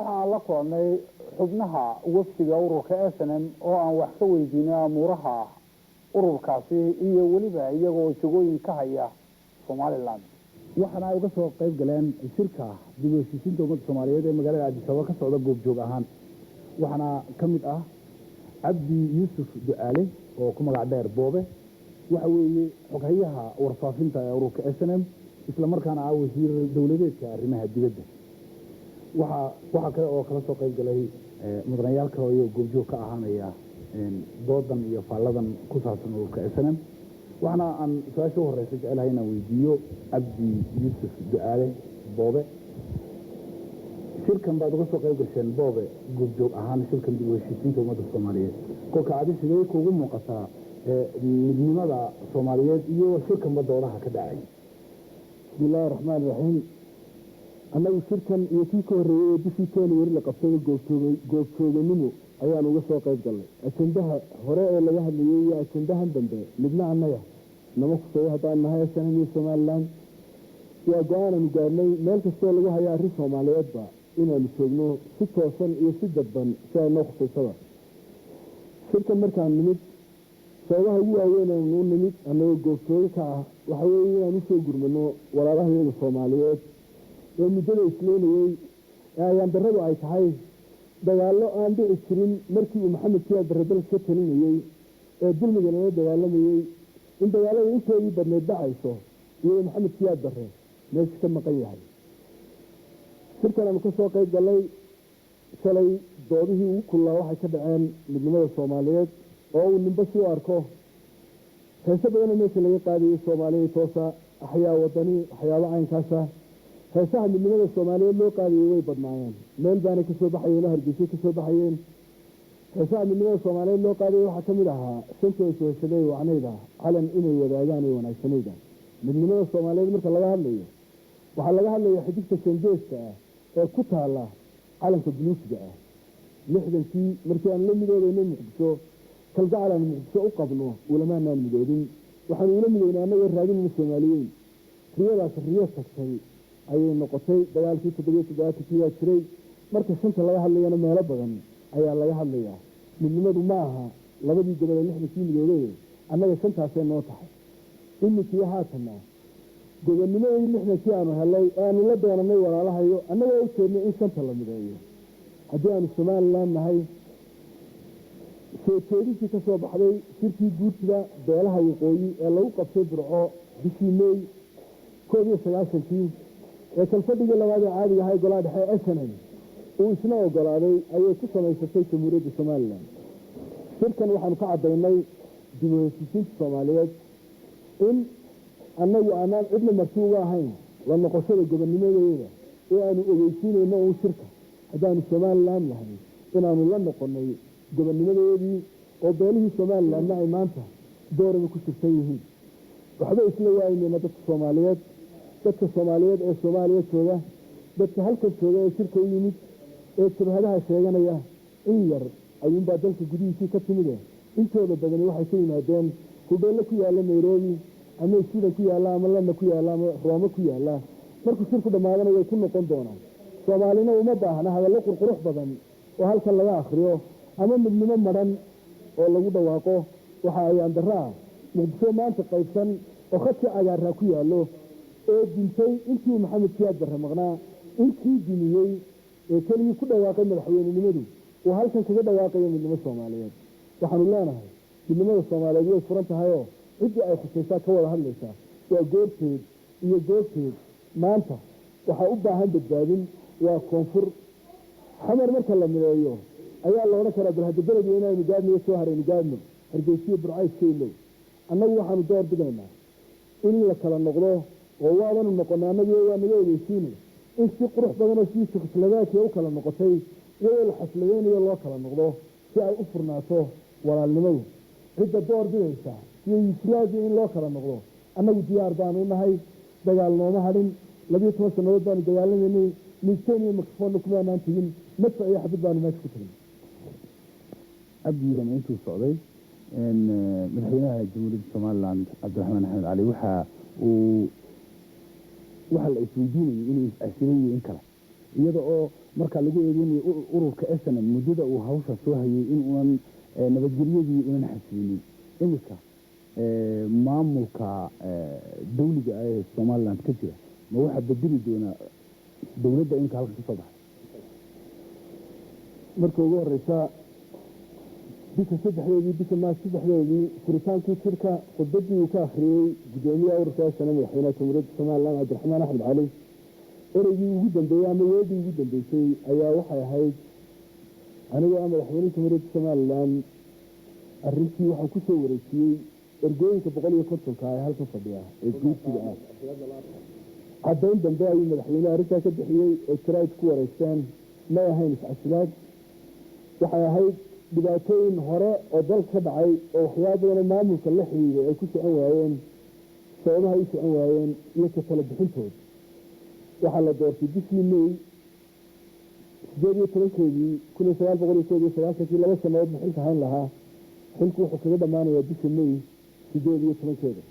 Waxa aan la kulannay xubnaha wafdiga ururka SNM oo aan wax ka weydiinay amuuraha ururkaasi iyo weliba iyagoo jagooyin ka haya Somaliland. Waxaana ay uga soo qayb galeen shirka dib u heshiisiinta ummadda Soomaaliyeed ee magaalada Addis Ababa ka socda goobjoog ahaan. Waxaana ka mid ah Cabdi Yuusuf Ducaale oo ku magac dheer Boobe. Waxa weeye xoghayaha warfaafinta ee ururka SNM, isla markaana ah wasiir dowladeedka arrimaha dibadda. Waxaa kale oo kala soo qayb galay mudanayaal kale oo iyagoo goobjoog ka ahaanaya doodan iyo faalladan ku saabsan ururka SNM. Waxaana aan su-aasha u horeysa jecelahay inaan weydiiyo Cabdi Yuusuf Ducaale Boobe. Shirkan baad uga soo qayb gasheen, Boobe, goobjoog ahaan, shirkan dib u heshiisiinta ummadda Soomaaliyeed. Kolka adi sidee kuugu muuqataa midnimada Soomaaliyeed iyo shirkanba doodaha ka dhacay? Bismi illaahi raxmaan raxiim. Annagu shirkan iyo kii ka horreeyey ee bishii January la qabtayba goobjooganimo ayaan uga soo qayb gallay. Ajandaha hore ee laga hadlayey iyo ajandahan dambe midna annaga nama kuseeyo haddaan nahay SNM iyo Somaliland. Waa go-aanaanu gaarnay meel kastoo lagu hayo arrin Soomaaliyeedba inaanu joogno, si toosan iyo si dadban, si ay noo khusaysaba. Shirkan markaan nimid, sababaha ugu waaweyn aanu u nimid annagoo goobjoogo ka ah waxa weeye inaan usoo gurmano walaalahayaga Soomaaliyeed ee muddada isleynayey, ee ayaan darradu ay tahay dagaallo aan dhici jirin markii uu Maxamed Siyaad Barre dalka ka talinayey ee dulmiga lala dagaalamayey, in dagaalada intoodii badneed dhacayso iyadoo Maxamed Siyaad Barre meesha ka maqan yahay. Shirkan aanu ka soo qayb gallay shalay, doodihii ugu kullaa waxay ka dhaceen midnimada Soomaaliyeed oo uu ninba si u arko. Heese badanoo meesha laga qaadayay, Soomaaliya toosa, axyaa wadani, waxyaabo caynkaasa. Heesaha midnimada Soomaaliyeed loo qaadayay way badnaayeen, meel baanay kasoo baxayeen oo Hargeysay kasoo baxayeen. Heesaha midnimada Soomaaliyeed loo qaadayay waxaa ka mid ahaa "Shantoo isweheshaday wacnayda, calan inay wadaagaan ee wanaagsanayda". Midnimada Soomaaliyeed marka laga hadlayo, waxaa laga hadlaya xidigta shangeeska ah ee ku taala calanka buluusiga ah. 60-kii markii aan la midoobaynay Muqdisho, kalgacal aan Muqdisho u qabno ulamaanaan midoobin. Waxaanu ula midownay annagoo raadinayna Soomaaliyeyn. Riyadaas riyo tagtay ayay noqotay. Dagaalkii 77-kii waa jiray. Marka shanta laga hadlayana meelo badan ayaa laga hadlayaa. Midnimadu ma aha labadii gobol ee 60-kii midoobay, annaga shantaasay noo tahay iminkii haatanna. Gobonnimadii 60-kii aanu helay ee aanu la doonanay walaalahayo, annagoo u jeednay in shanta la mideeyo haddii aanu Somaliland nahay, soo jeedintii ka soo baxday shirkii guurtida beelaha waqooyi ee lagu qabtay Burco bishii May 91-kii, ee kalfadhigii labaad ee caadiga ahay golaha dhexe SNM uu isna ogolaaday, ayay ku samaysatay Jamhuuriyadda Somaliland. Shirkan waxaanu ka caddaynay dib u heshiisiinta Soomaaliyeed in annagu aanaan cidna marti uga ahayn la noqoshada gobonnimadeeda, ee aanu ogeysiinayno uun shirka haddaanu Somaliland nahay inaanu la noqonay gobonnimadeedii, oo beelihii Somalilandna ay maanta dooraba ku jirsan yihiin. Waxba isla waaynayna dadka Soomaaliyeed, dadka Soomaaliyeed ee Soomaaliya jooga, dadka halkan jooga ee shirka u yimid ee jabhadaha sheeganaya, in yar ayuunbaa dalka gudihiisii ka timide. Intooda badani waxay ka yimaadeen hudheello ku yaalla Nairobi ama Sweden ku yaalla ama London ku yaalla ama Roome ku yaalla. Markuu shirku dhammaadana way ku noqon doonaan. Soomaalina uma baahna hadallo qurqurux badan oo halkan laga akhriyo ama midnimo madhan oo lagu dhawaaqo. Waxa ayaan darro ah Muqdisho maanta qaybsan oo khadkii cagaaraa ku yaallo oo dintay intii uu Maxamed Siyaad Barre maqnaa. Intii dumiyey ee keligii ku dhawaaqay madaxweynenimadu uu halkan kaga dhawaaqayo midnimo Soomaaliyeed. Waxaanu leenahay midnimada Soomaaliyeed way furan tahayoo ciddii ay khusaysaa ka wada hadlaysaa. Waa goorteed iyo goobteed. Maanta waxaa u baahan badbaadin waa Koonfur. Xamar marka la mideeyo ayaa la odhan karaa bal hadda beled weyne aynu gaadhno iyo Jowhar aynu gaadhno, Hargeysiyo Burcayska ilow. Annagu waxaanu door bidaynaa in la kala noqdo, oo waabanu noqonay annagu, waa naga ogeysiinay in si qurux badanoo sidii Jekoslovakiya u kala noqotay, iyadoo la xafladeynayo loo kala noqdo, si ay u furnaato walaalnimadu. Cidda door bidaysa sida Yugoslaviya in loo kala noqdo, annagu diyaar baanu u nahay. Dagaal nooma hadhin. 12 sannadood baanu dagaalamaynay. Miisteen iyo mikrofoonna kumaanaan tegin, madfac iyo xabad baanu meesha ku tegin. Abdigan intuu socday, madaxweynaha Jamhuuriyadda Somaliland Cabdiraxmaan Axmed Cali waxa uu waxaa la isweydiinayay inuu is-casilay iyo in kale. Iyada oo markaa lagu eedeynayo ururka SNM muddada uu hawsha soo hayay in unan nabadgelyadii unan xasilinin. Iminka maamulka dawliga ah ee Somaliland ka jira ma waxaa bedeli doonaa dowladda iminka halkan ka soo baxay? Marka ugu horeysa, bisha 3deedii, bisha Maarch 3deedii, furitaankii shirka, khudbaddii uu ka akhriyey guddoomiyaha ururka SNM, madaxweynaha Jamhuuriyadda Somaliland Cabdiraxmaan Axmed Cali, ereygii ugu dambeeyey ama weedii ugu dambeysay ayaa waxay ahayd: "Anigoo ah madaxweyne Jamhuuriyadda Somaliland, arrintii waxaan kusoo wareejiyey ergooyinka 150-ka ee halkan fadhiya ee guursiga ah." Caddayn dambe ayuu madaxweynehu arrintaa ka bixiyey oo jaraa'id ku wareysteen. May ahayn iscasilaad, waxay ahayd dhibaatooyin hore oo dalka ka dhacay oo waxyaaba badanoo maamulka la xiriiray ay ku socon waayeen, sababaha u socon waayeen iyo ka tala bixintood. Waxaa la doortay bishii May 18-keedii 1991-kii. 2 sanadood buu xilka hayn lahaa. Xilku wuxuu kaga dhammaanayaa bisha May 18-keeda.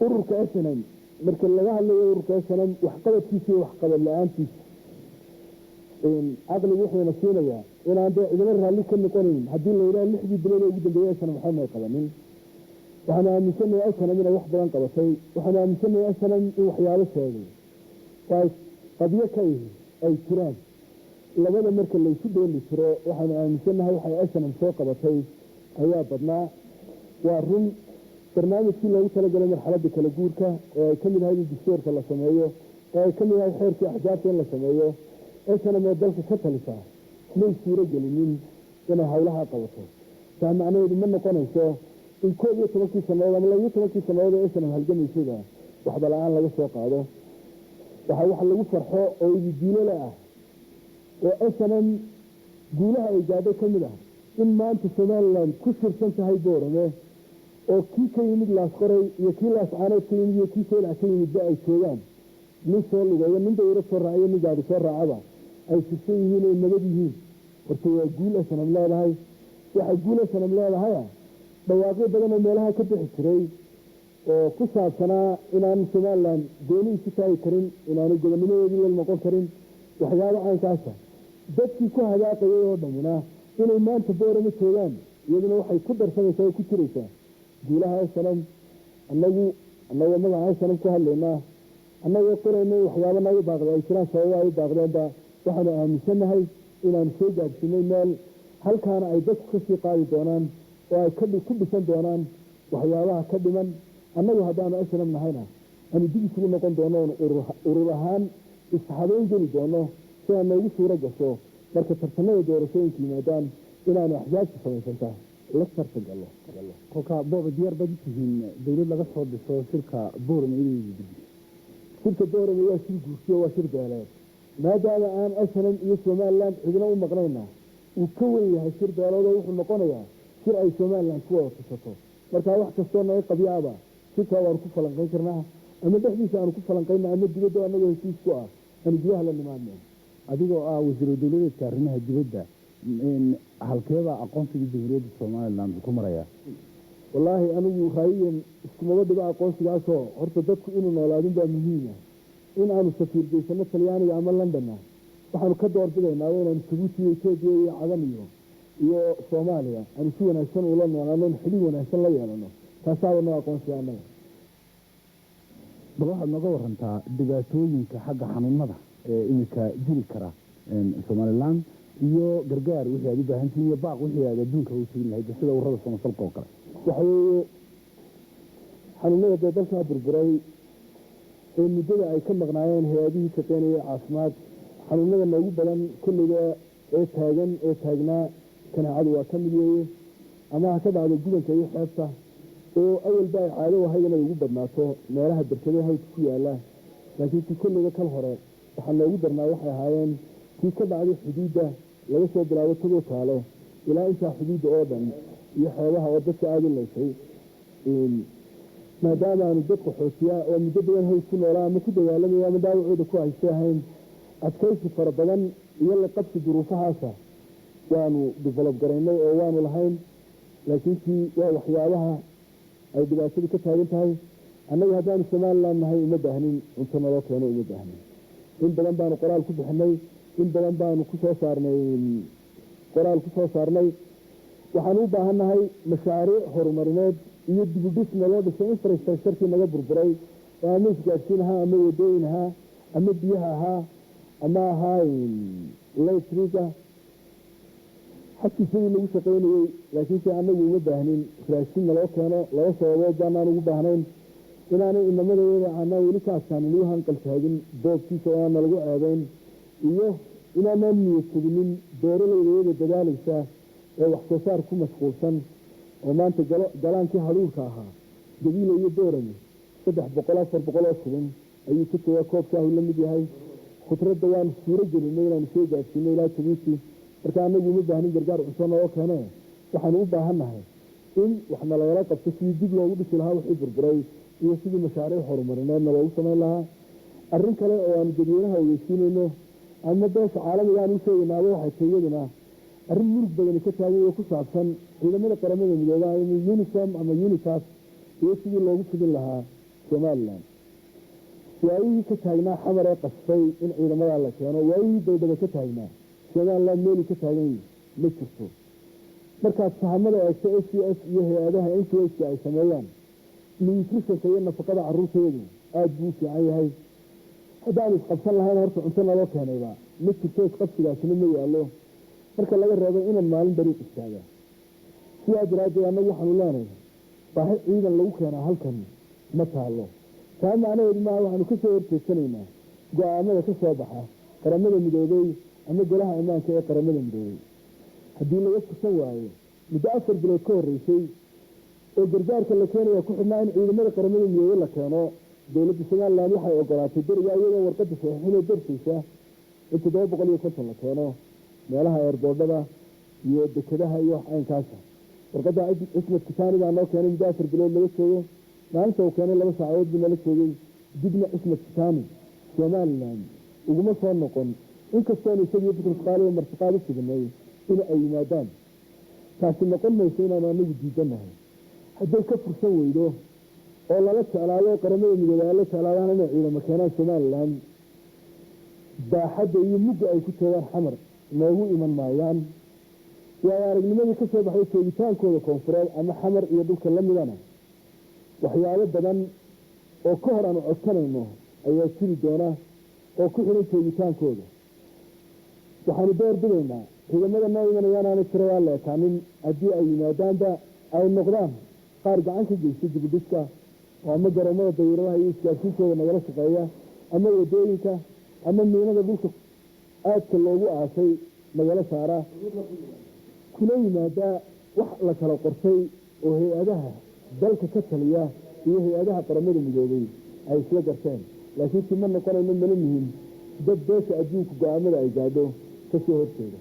Ururka SNM, marka laga hadlayo ururka SNM waxqabadkiisa iyo waxqabad la-aantiisa, caqligu wuxuuna siinayaa inaan dee cidina raalli ka noqonayn haddii la yidhaha 6dii bilood ee ugu dambeeyey SNM waxba may qabanin. Waxaanu aaminsanahay SNM inay wax badan qabatay. Waxaanu aaminsanahay SNM in waxyaabo sheegay oo ay qabyo ka ihi ay jiraan. Labada marka laysu dheeli jiro, waxaanu aaminsanahay waxay SNM soo qabatay ayaa badnaa. Waa run, barnaamijkii loogu talagalay marxaladda kala guurka, ee ay ka mid ahayd in dastuurka la sameeyo, ee ay ka mid ahayd xeerkii axsaabta in la sameeyo, SNM oo dalka ka talisaa may suuro gelinin inay howlaha qabato. Taa macnaheedu ma noqonayso in 11-kii sanadood ama 12-kii sanadood ee SNM halgamaysada waxba la-aan laga soo qaado. Waxaa wax lagu farxo oo ididiilole ah oo SNM guulaha ay gaadhay ka mid ah in maanta Somaliland ku shirsan tahay Boorame, oo kii ka yimid Laasqoray iyo kii Laascaanood ka yimid iyo kii Saylac ka yimidba ay joogaan, nin soo lugeeyo, nin dawrad soo raaciyo, nin gaadhi soo raacaba ay shirsan yihiin oo nabad yihiin. Horta waa guul SNM leedahay. Waxaa guul SNM leedahaya dhawaaqyo badan oo meelaha ka bixi jiray oo ku saabsanaa inaan Somaliland gooni isu taagi karin, inaanu gobonimadeedii la noqon karin, waxyaabo caynkaasa. Dadkii ku hadaaqayay oo dhammina inay maanta Boorama joogaan, iyaduna waxay ku darsanaysaa oo ku jiraysaa guulaha SNM. Annagu, annagoo magaca SNM ku hadlaynaa, annagoo qorayna in waxyaabo naga baaqday ay jiraan, sababa ay u baaqdeenba, waxaanu aaminsannahay inaanu soo gaadhsiinay meel halkaana ay dadku kasii qaadi doonaan oo ay ku dhisan doonaan waxyaabaha ka dhiman. Annagu haddaanu SNM nahayna, aanu dib isugu noqon doono oonu urur ahaan ishabeyn geli doono si aan noogu suuro gasho marka tartamada doorashooyinka yimaadaan inaanu axsaabta samaysantaa la tartan gallo. Kolka booba diyaar baad u tihiin dowlad laga soo dhiso shirka Boorame inay dejiso? Shirka Boorame waa shir guursiyo, waa shir beeleed. Maadaama aan SNM iyo Somaliland cidina u maqnayna, uu ka wen yahay shir beeleed oo wuxuu noqonayaa shir ay Somaliland ku wada tashato. Marka wax kastoo naga qabyaaba shirkaa waanu ku falanqayn karnaa, ama dhexdiisa aanu ku falanqayna ama dibadda anagoo heshiis ku ah aanu gudaha la nimaadno. Adigoo ah wasiiru dowladeedka arrimaha dibadda, halkeebaa aqoonsiga Jamhuuriyadda Somaliland ku marayaa? Wallaahi anigu raayiyan iskumaba dhibo aqoonsigaasoo. Horta dadku inuu noolaadin baa muhiima. In aanu safiir geysano Talyaaniga ama Londonna waxaanu ka doorbidaynaa inaanu Jabuuti iyo Etoobiya iyo Cadan iyo Soomaaliya aanu si wanaagsan ula noolaano, xidhiir wanaagsan la yeelano. Taasaaba noo aqoonsiga annaga. Bal waxaad nooga warantaa dhibaatooyinka xagga xanuunada ee iminka jiri kara Somaliland, iyo gargaar wixii aad u baahantihiin, iyo baaq wixii aad adduunka u tegin lahayd sida ururada samafalka oo kale. Waxa weeye, xanuunada dee dalkaa burburay ee muddada ay ka maqnaayeen hay-adihii shaqeynaya caafimaad, xanuunada noogu badan kolliga ee taagan ee taagnaa, kaneecadu waa ka mid weeye. Ama ha ka dhacdo gubanka iyo xeebta oo awalba ay caado ahayd inay ugu badnaato meelaha berkado hawdka ku yaala, laakiin tii kolliga kal hore waxaa noogu darnaa waxay ahaayeen tii ka dhacday xuduudda, laga soo bilaabo Tagoo Jaale ilaa intaa xuduudda oo dhan iyo xeebaha, oo dadka aada u laysay. Maadaama aanu dad qaxootiya oo muddo badan hawd ku noolaa ama ku dagaalamaya ama dhaawacooda ku haystay ahayn, adkaysi fara badan iyo la qabsi duruufahaasa waanu develop garaynay oo waanu lahayn. Laakiin tii waa waxyaabaha ay dhibaatadu ka taagan tahay. Annagu haddaanu Somaliland nahay, uma baahnin cunto naloo keeno, uma baahnin. In badan baanu qoraal ku bixinay, in badan baanu kusoo saarnay, qoraal ku soo saarnay. Waxaanu u baahannahay mashaariic horumarineed iyo dibudhis naloo dhisay infrastructurekii naga burburay, ee ama isgaadhsiin ahaa, ama wadooyin ahaa, ama biyaha ahaa, ama ahaa laytriga xafiisyadii lagu shaqaynayey. Laakiinse annagu uma baahnin raashin naloo keeno. Laba sababood baanaan ugu baahnayn: inaanay inamadayada aanaan weli ka adkaanin u hanqal taagin boobkiisa oo aan nalagu ceebayn, iyo inaanaan niyad jabinin beeralaydayada dadaalaysa ee wax soo saar ku mashquulsan, oo maanta galaankii hadhuurka ahaa Gabiile iyo Boorame 300, 400 oo shilin ayuu ka joogaa, koobkaahu la mid yahay. Khudradda waanu suuro gelinay inaanu soo gaadhsiino ilaa Jabuuti. Marka anagu uma baahnin gargaar cunto naloo keene. Waxaanu u baahannahay in wax nalagala qabto sidii dib loogu dhisi lahaa wixii burburay iyo sidii mashaariic horumarineedna loogu samayn lahaa. Arrin kale oo aanu dadweynaha ogeysiinayno ama beesha caalamiga aan u sheegaynaaba waxay tahay iyaduna arrin murug badani ka taagan oo ku saabsan ciidamada Qaramada Midooba ama UNISOM ama UNITAF iyo sidii loogu fidin lahaa Somalilan. Waayihii ka taagnaa Xamar ee qasbay in ciidamadaa la keeno, waayihii Baydhaba ka taagnaa, Somalilan meeluu ka taagan yihi ma jirto. Markaad sahamada eegto SUS iyo hay-adaha NGOska ay sameeyaan, nutritionka iyo nafaqada carruurteedu aada buu u fiican yahay. Haddaanu isqabsan lahayn, horta cunto naloo keenayba ma jirto, isqabsigaasina ma yaallo, marka laga reebo inan maalin dariiq istaaga. Sidaa daraaddeed annagu waxaanu leenahay baahi ciidan lagu keenaa halkan ma taalo. Taa macnaheedu maaha waxaanu ka soo horjeedsanaynaa go-aamada ka soo baxa Qaramada Midoobey ama Golaha Ammaanka ee Qaramada Midoobey. Haddii laga fursan waayo muddo 4 bilood ka horreysay oo gargaarka la keenaya ku xidhnaa in ciidamada Qaramada Midoobey la keeno, dowladda Somalilan waxay ogolaatay beriga iyadoo warqadda saxiixinoo darsaysa in 750 la keeno meelaha airportyada iyo dekedaha iyo wax caynkaasa. Warqadda Cismad Kitaani baa noo keenay muddo 4 bilood laga joogo. Maalinta uu keenay 2 saacadood buu nala joogay, dibna Cismad Kitaani Somalilan uguma soo noqon, inkastoonu isagiyo Butros Qaali martiqaad u fidinay in ay yimaadaan. Taasi noqon mayso inaanu anagu diidanahay. Hadday ka fursan weydo oo lala jeclaado Qaramada Midoobey ay la jeclaadaan inay ciidamo keenaan Somalilan, baaxadda iyo mugga ay ku joogaan Xamar noogu iman maayaan. Waayo aragnimadii ka soo baxday joogitaankooda koonfureed ama Xamar iyo dhulka la midana, waxyaabo badan oo ka hor aanu codsanayno ayaa jiri doona oo ku xidhan joogitaankooda. Waxaanu door bidaynaa ciidamada noo imanayaan aanay tiradaa la ekaanin, haddii ay yimaadaanba ay noqdaan qaar gacan ka geysta dibudhiska, oo ama garoomada dayuuradaha iyo isgaarsiintooda nagala shaqeeya, ama wadooyinka, ama miinada dhulka aadka loogu aasay nagala saara, kula yimaadaa wax la kala qortay oo hay-adaha dalka ka taliya iyo hay-adaha Qaramada Midoobay ay isla garteen. Laakiin si ma noqonayno, mana muhim dad beesha adduunku go-aamada ay gaadho ka soo horjeeda.